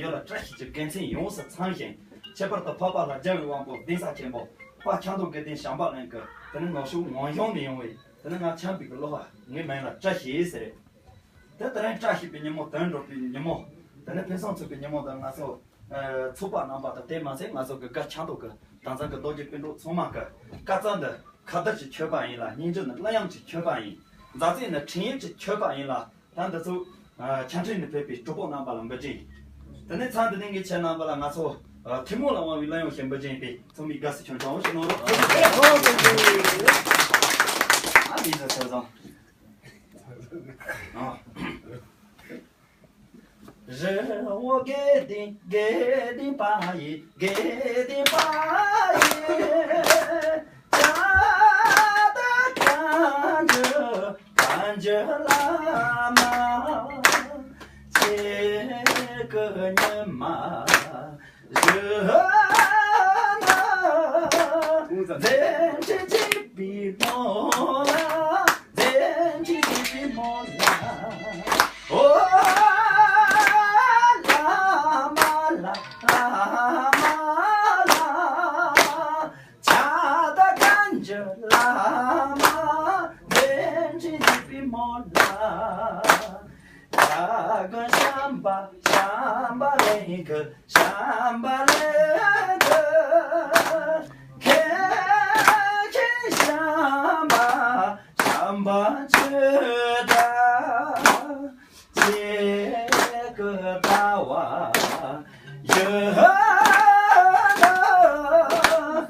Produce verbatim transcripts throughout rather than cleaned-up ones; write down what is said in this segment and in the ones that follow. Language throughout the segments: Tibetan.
ཡུལ་ལ་བཀྲ་ཤིས་ཀྱི་རྒྱལ་མཚན་ཡོངས་སུ་ཚང་ཞིང་། ཁྱད་པར་དུ་འཕགས་པ་ལྷ་རྒྱལ་བའི་དབང་པོ་གདན་ས་ཆེན་པོ་དཔལ་ཁྱད་འདོགས་དགེ་ལྡན་བྱམས་པ་གླིང་གི་དེ་ནི་ངག་ཤོག་ངང་གཞུང་ནས་ཡོང་བའི་དེ་ནི་ང་འཁྱམས་པའི་གི་བློ་ལ་ངའི་མིང་ལ་བཀྲ་ཤིས་ཟེར། དེ་དེ་རིང་བཀྲ་ཤིས་པའི་ཉིན་མོ། དོན་འགྲུབ་པའི་ཉིན་མོ། དེ་ནི་ཕུན་སུམ་ཚོགས་པའི་ཉིན་མོ་དང་། ང་ཚོ་ཚོགས་པ་རྣམ་པ་དང་། དེ་མ་ཟད་ང་ཚོ་གི་སྒར་ཁྱད་འདོགས་ཀྱི་དྭངས་གཙང་གི་རྡོ་རྗེ་སྤུན་གྲོགས་ཚང་མ་གི་དཀར་རྩང་འདི་ཁ་དར་གྱི་མཆོད་པ་ཡིན་ལ། སྙན་བརྒྱུད་ནི་གླུ་དབྱངས་ཀྱི་མཆོད་པ་ཡིན། མཛའ་བརྩེ་ནི་འཕྲིན་ཡིག་གི་མཆོད་པ་ཡིན་ལ། ད་འདི་ཚོ་ཨ་ཆ་འཕྲིན་ནས་ཕེབས་པའི་གྲོགས་པོ་རྣམ་པ་ལ་འབུལ་རྒྱུ་ཡིན། དེ་ནས་མཚམས་འདི་ནས་ངས་ཁྱེད་རྣམ་པ་ལ་ང་ཚོ་ཨ་ཐུན་མོང་ལ་དབང་བའི་གླུ་དབྱངས་ཤིག་འབུལ་རྒྱུ་ཡིན་པས། ཚང་མས་དགའ་བསུ་ཆུང་ཆུང་ཞིག་གནང་རོགས། ཨ་མི་ཟེར་ཚོད་བཟང་། ཨ། རི་བོ་དགེ་ལྡན་དགེ་ལྡན་པ་ཡི་དགེ་ལྡན་པ་ཡི། བྱ་དང་གང་འཇུ་གང་འཇུ་བླ་མ། ཁྱེད་ཀྱི་ཉི་མ་བཞུགས་ན། མཛད་འཕྲིན་གཅིག་པའི་སྨོན་ལམ། མཛད་འཕྲིན་གཅིག་པའི་སྨོན་ལམ། ཨོ་བླ་མ་ལ་བླ་མ་ལ། བྱ་དང་གང་འཇུ་བླ་མ། མཛད་འཕྲིན་གཅིག་པའི་སྨོན་ལམ། བྱ་རྒོད་བྱམས་པ་བྱམས་པ་གླིང་གི། བྱམས་པ་གླིང་གི་མཁན་ཆེན་བྱམས་པ་བྱམས་པ་ཆོས་གྲགས། ཁྱེད་ཀྱི་ལྟ་བ་ཡོད་ན།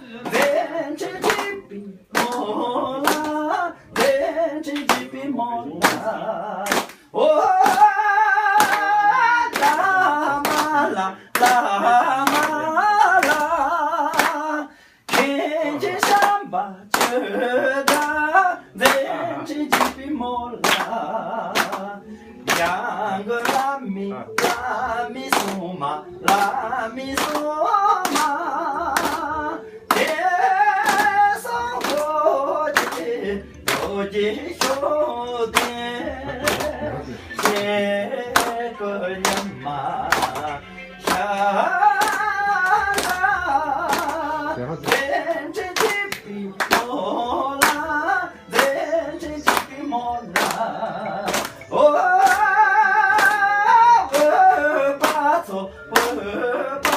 མཛད་འཕྲིན་གཅིག་པའི་སྨོན་ལམ། མཛད་འཕྲིན་གཅིག་པའི་སྨོན་ལམ། ཨོ་བླ་མ་ལ་བླ་མ་ལ། མཁན་ཆེན་བྱམས་པ་ཆོས་གྲགས། མཛད་འཕྲིན་གཅིག་པའི་སྨོན་ལམ། ཡང་གི་བླ་མའི་བླ་མའི་སྲུང་མ། བླ་མའི་སྲུང་མ། དེ་སང་རྡོ་རྗེ་རྡོ་རྗེ་ཤུགས་ལྡན། ཁྱེད་ཀྱི་ཉི་མ་ཤར་ན། མཛད་འཕྲིན་གཅིག་པའི་སྨོན་ལམ། མཛད་འཕྲིན་གཅིག་པའི་སྨོན་ལམ། ཨོ་བོད་པ་ཚོ། བོད་པ་